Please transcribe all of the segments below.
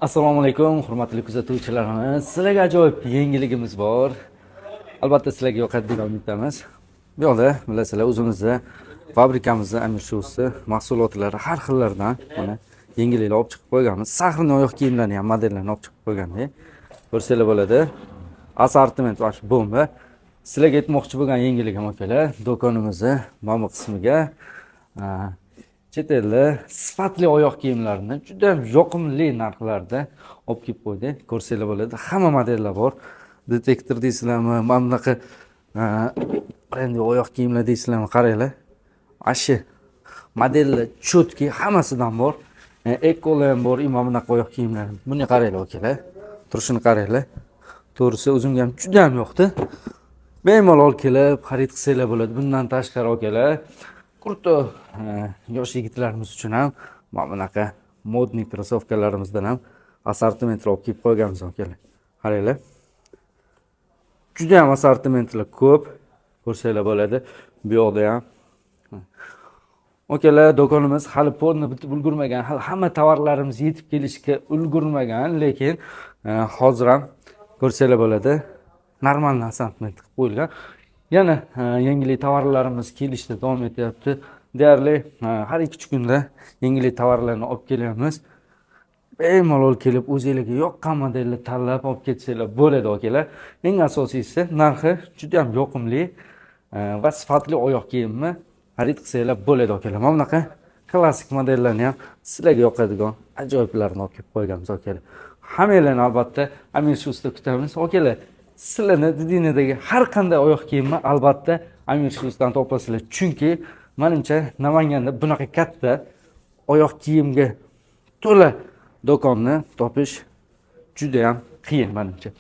Assalomu alaykum, hurmatli kuzatuvchilarimiz. Sizlarga ajoyib yangiligimiz bor. Albatta sizlarga yoqadi degan umiddamiz. Bu yoqda bilasizlar, o'zimizni fabrikamizda Amir Shoes'ni mahsulotlari har xillardan mana yangiliklar olib chiqib qo'yganmiz. Sahrni oyoq kiyimlarini ham modellarini olib chiqib qo'ygandik. Ko'rsanglar bo'ladi. Assortiment va bomba. Sizlarga aytmoqchi bo'lgan yangiligim akalar, do'konimizni mana bu qismiga chet elda sifatli oyoq kiyimlarini juda ham yoqimli narxlarda olib kelib qo'ydik. Ko'rsanglar bo'ladi. Hamma modellar bor. Detektor deysizlarmi, mana bunaqa brendi oyoq kiyimlar deysizlarmi, qaranglar. Ashi modellar cho'tki hammasidan bor. Ekolar ham bor, mana bunaqa oyoq kiyimlar. Buni qaranglar akalar. Turishini qaranglar. To'g'risi o'zimga ham juda ham yoqdi. Bemalol kelib xarid qilsanglar bo'ladi. Bundan tashqari akalar, kurto yosh yigitlarimiz uchun ham mana bunaqa modniy krossovkalarimizdan ham assortimentlar olib kelib qo'yganmiz akalar. Qaranglar. Juda ham assortimentlar ko'p. Ko'rsanglar bo'ladi. Bu yoqda ham. Akalar, do'konimiz hali polni bitib ulgurmagan, hali hamma tovarlarimiz yetib kelishga ulgurmagan, lekin hozir ham ko'rsanglar bo'ladi. Normal assortiment qilib qo'yilgan. Yana yangilik tovarlarimiz kelishda davom etyapti. Deyarli har 2-3 kunda yangilik tovarlarni olib kelyapmiz. Bemalol kelib o'zingizga yoqqan modelni tanlab olib ketsanglar bo'ladi akalar. Eng asosiysi narxi juda ham yoqimli va sifatli oyoq kiyimni xarid qilsanglar bo'ladi akalar. Mana bunaqa klassik modellarni ham sizlarga yoqadigan ajoyiblarni olib kelib qo'yganmiz akalar. Hammanglarni albatta Amir Shoes'da kutamiz akalar. Sizlarni didinidagi har qanday oyoq kiyimni albatta Amir Shoes'dan topasizlar. Chunki menimcha Namanganda bunaqa katta oyoq kiyimga to'la do'konni topish juda ham qiyin menimcha.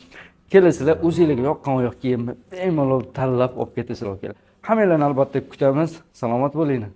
Kelasizlar, o'zingizga yoqqan oyoq kiyimni bemalol tanlab olib ketasizlar akalar. Hammanglarni albatta kutamiz. Salomat bo'linglar.